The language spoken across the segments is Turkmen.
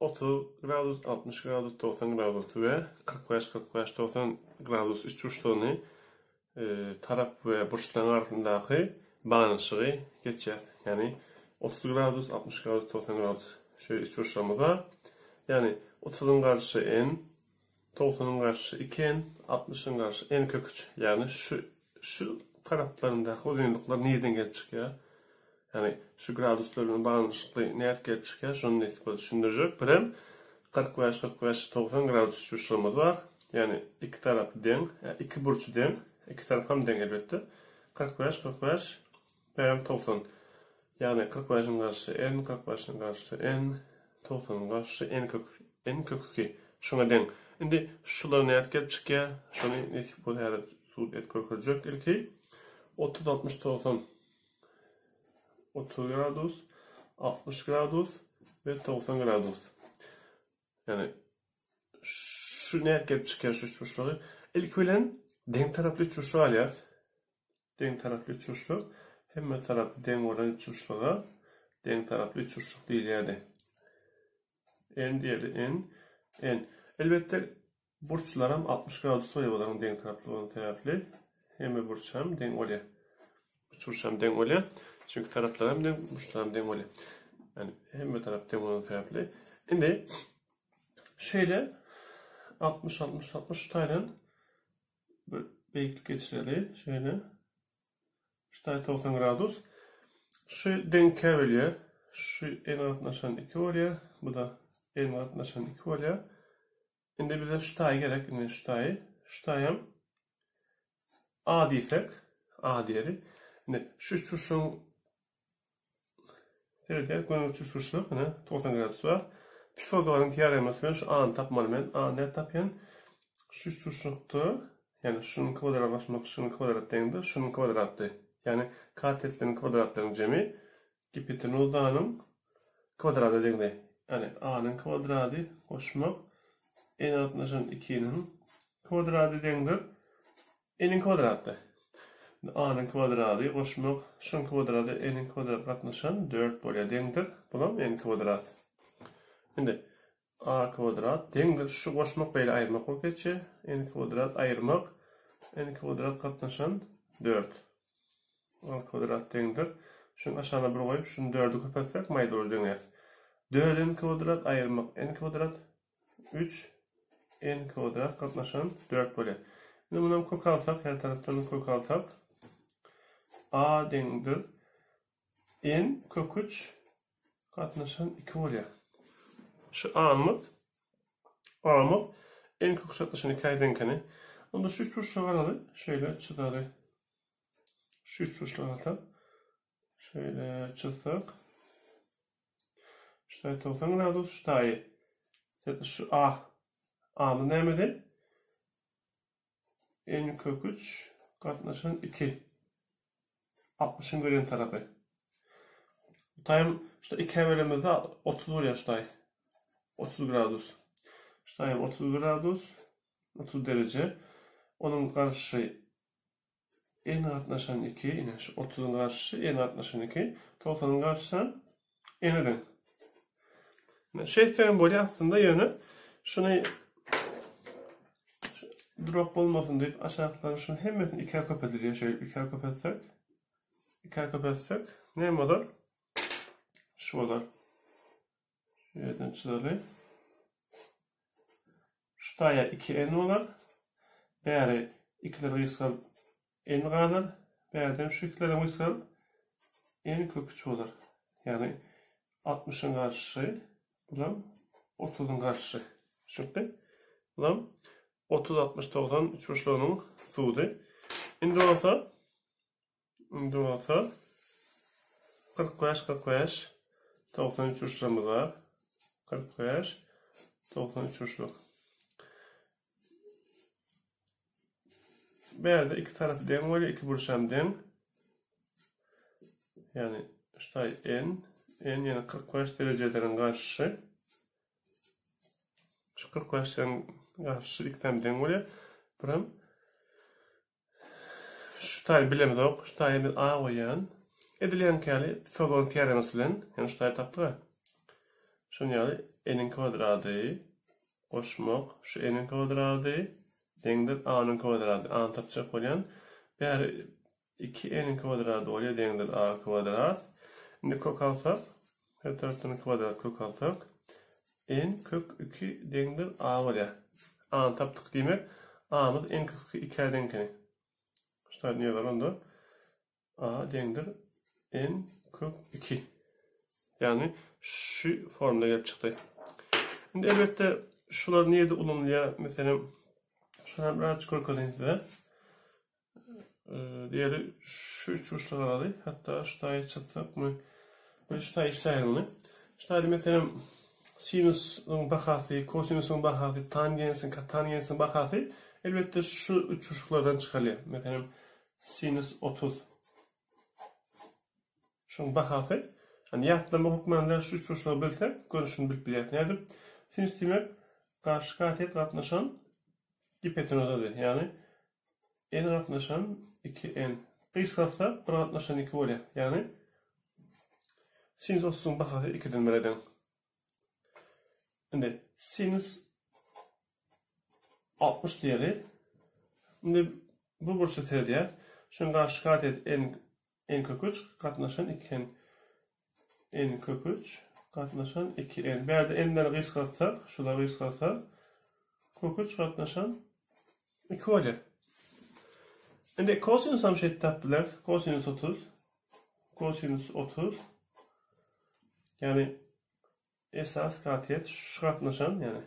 30 gradus, 60 gradus, 90 gradus we 45, 45, 90 gradus üçburçlugyny tarap we burçlaryň arasyndaky baglanyşygy geçýär. Ýagny 30 gradus, 60 gradus, 90 gradus şeýle üçburçlugymyz bar. Ýagny 30-yň garşysy n, 90-yň garşysy 2n, 60-yň garşysy n kök 3. Ýagny şu şu taraplaryndaky uzynlyklar nireden gelip çykýar? Ýagny şu graduslar bilen baglanyşykly nädip gelip çykýar, şony nesip bolsa düşündirjek. Birem 45, 45, 90 gradus üçburçlugymyz bar. Ýagny iki tarapy deň, iki burçy deň, iki tarapy hem deň elbetde. 45, 45, birem 90. Ýagny 45-iň garşysy n, 45-iň garşysy n, 90-yň garşysy n kök n kök 2. Şuňa deň. Indi şular nädip gelip çykýar? Şony nesip bolsa häzir subut edip görkezjek ilki. 30, 60, 90. 30 gradus, 60 gradus we 90 gradus. Ýagny şu nädip gelip çykýar şu üçburçlugy? Ilki bilen deň taraply üçburçluk alýarys. Deň taraply üçburçluk hemme tarapy deň bolan üçburçluga deň taraply üçburçluk diýilýärdi. N diýeli N, N. Elbetde Burçlaram 60 gradus bolýar olaryň deň taraply bolany sebäpli hemme burç hem deň bolýar. Üç burç hem deň bolýar. Çünki taraplar hem deň, burçlar hem deň bolýar. Ýani hemme tarap deň bolany sebäpli. Indi şeýle 60 60 60 taýdan bir beýiklik geçireli. Şeýle. Şu taý 90 gradus. Şu deň ikä bölýär. Şu n gatnaşan 2 bolýar. Bu da n gatnaşan 2 bolýar. Indi bize şu taýy gerek, indi şu taýy. Şu taýam A diýsek, A diýeli. Indi şu üçburçlugyň seredýär, göni üçburçluk, ine 90 gradus bar. Pifagoryň teoremasy bilen şu A-ny tapmaly men. A-ny nädip tapýan? Şu üçburçlukda, ýagny şunuň kwadraty goşmak şunuň kwadraty deňdir, şunuň kwadraty. Ýagny katetleriniň kwadratlarynyň jemi Gipotenuzanyň kwadrady deňdi. Ýagny A-nyň kwadrady goşmak n gatnaşan 2-niň kwadrady deňdir n-iň kwadraty. A-nyň kwadrady goşmak şuň kwadrady n-iň kwadraty gatnaşan 4 bolýar deňdir. Bulam n kwadrat. Indi A kwadrat deňdir şu goşmak beýle aýyrmak bolup geçýär. N kwadrat aýyrmak n kwadrat gatnaşan 4. A kwadrat deňdir. Şunuň aşagyna bir goýup, şuny dörde köpeltsek, maýda bolup deňäris. Dört n kwadrat aýyrmak n kwadrat üç n kwadrat gatnaşan dört bolýar. Indi mundan kök alsak, her tarapdan kök alsak, a deňdir n kök üç gatnaşan iki bolýar. Şu a-myz a-myz n kök üç gatnaşan ikä deňkeni. Onda şu üç burçlugy alaly, şeýle çyzaly. Şu üçburçlugy alsak, şeýle çyzsak, şu taýy 90 gradus, şu taýy şu A, A-myz nämedi? N kök 3 gatnaşan 2. 60-yň gelen tarapy. Bu taýym şu ikä bölemizde 30 bolýar şu taý. 30 gradus. Şu taýym 30 gradus, 30 dereje. Onuň garşy N gatnaşan 2, ine şu 30-yň garşysy N gatnaşan 2, 90-yň garşysy N deň. Ine şeýtsegem bolýar aslynda ýöne şuny drop bolmasyn diýip aşaklaryň şuny hemmesini 2-ä köpeldilýär. Şeýle 2-ä köpeltsek, 2-ä köpeltsek näme bolar? Şu bolar. Şu ýerden çyzaly. Şu taýa 2n bolar. Bäri ikiler gysgalyp n galar. Bärden şu ikilerem gysgalyp n kök 3 bolar. Ýagny 60-yň garşysy, bulam 30-yň garşysy. Düşnükli? Bulam 30 60 90 üçburçlugynyň sudy. Indi bolsa Indi bolsa 45 45 93 burçlugymyz bar. 45 93 burçluk. Bu ýerde iki tarapy deň bolýar, iki burç hem deň. Ýagny şu taý n, n ýene 45 derejeleriň garşysy. Şu 45 derejeleriň garşysy ikisem deň bolýar. Birem Şu taýy bilemzok. Şu taýy biz A goýýan. Edil ýaňky ýaly Pifagor teoremasy bilen, ýani şu taýy tapdyk-a. Şuny ýaly. N-iň kwadrady goşmak şu N-iň kwadrady deňdir A-nyň kwadrady. A-ny tapjak bolýan. Bäri 2 N-iň kwadrady bolýar deňdir A kwadrat. Indi kök alsak, her tarapdan kwadrat kök alsak, N kök 2 deňdir A bolýar. A-ny tapdyk diýmek, A-myz N kök 2 ikä deň ekeni. Şu taýdan ýazaly onda. A deňdir N kök 2. Ýagny şu formula gelip çykdy. Indi elbetde şular nirede ulanylýar? Meselem, şuny hem birazcık görkezeyim size. Diýeli şu üç burçly garaly. Hatda şu taýy çyzsakmy? Bir şu taýy işläýin ony. Şu taýda meselem sinusyň bahasy, kosinusyň bahasy, tangensiň, kotangensiň bahasy elbetde şu üç burçluklardan çykarylýar. Meselem, Sinus 30. Şuň bahasy, ýani ýatlama hökman däl, şu üçburçlugy bilsek, görnüşini bilip bilýäris. Nädip? Sinus diýmek garşy katet gatnaşan gipotenuzady. Ýagny n gatnaşan 2n. Gysgaltsak, bir gatnaşan 2 bolýar. Ýagny sinus 30-yň bahasy 2-den 1-e deň. Indi sinus 60 diýeli. Indi bu burça seredýäs. Şuň garşy katet n n kök 3 gatnaşan 2 n n kök 3 gatnaşan 2 n. Bärde n-leri gysgaltsak, şulary gysgaltsak kök 3 gatnaşan 2 bolýar. Indi kosinus hem şeýdip tapyp bileris. Kosinus 30 kosinus 30 ýagny Esas katet şu gatnaşan, ýagny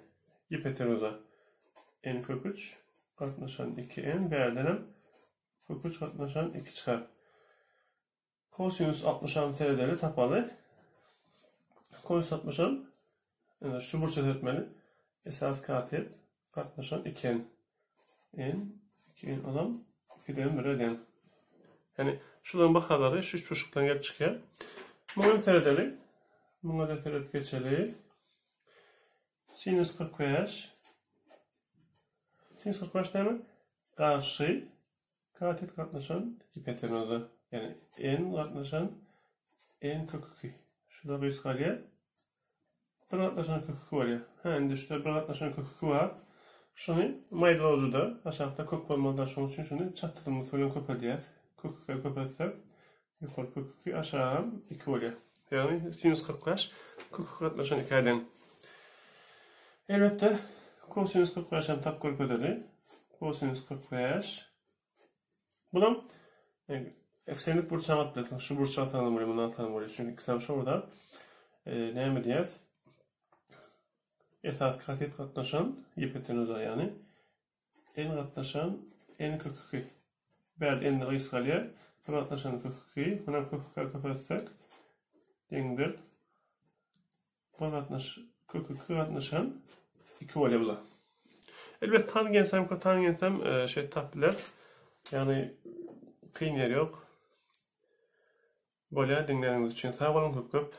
gipotenuza n kök 3 gatnaşan 2 n, bärdenem kök 3 gatnaşan 2 çykar. Kosinus 60-am seredeli, tapaly. Kosinus 60-am, indi şu burça seretmeli. Esas katet gatnaşan 2 n. N, 2 n olam 2-den 1-e deň. Ýagny şularyň bahalary şu üçburçlukdan gelip çykýar. Muňa hem seredeli. Muňa da seredip geçeli. Sinus 45. Sinus 45 näme? Garşy katet gatnaşan gipotenuza. Ýagny n gatnaşan n kök 2. Şular gysgalýar. Bir gatnaşan kök 2 bolýar. Hä, indi şuda bir gatnaşan kök 2 bar. Şuny maýdalawjyda aşakda kök bolmazlar, şonuň üçin şuny çatdyrymyz bilen köpeldýäs. Kök 2-e köpeltsek, ýokary kök 2, aşagam 2 bolýar. Ýagny sinus 45 kök 2 gatnaşan 2-ä deň. Elbetde, kosinus 45 hem tap görkezeli. Kosinus 45 Bulam islendik burç aňat bilersiň. Şu burç alsaň bolýar, muny alsaň bolýar. Çünki ikisem şo bir zat. Näme diýýäs? Esas katet gatnaşan gipotenuza, ýagny n gatnaşan n kök 2. Bärde n gysgalýar. Bir gatnaşan kök 2. Munam kök 2-ä köpeltsek deňdir. Bir gatnaş kök 2 gatnaşan 2 bolýar bular. Elbet tangens hem kotangens hem şey tap biler. Ýagny kyn ýeri ýok. Bolýar diňläniňiz üçin sag boluň köp köp.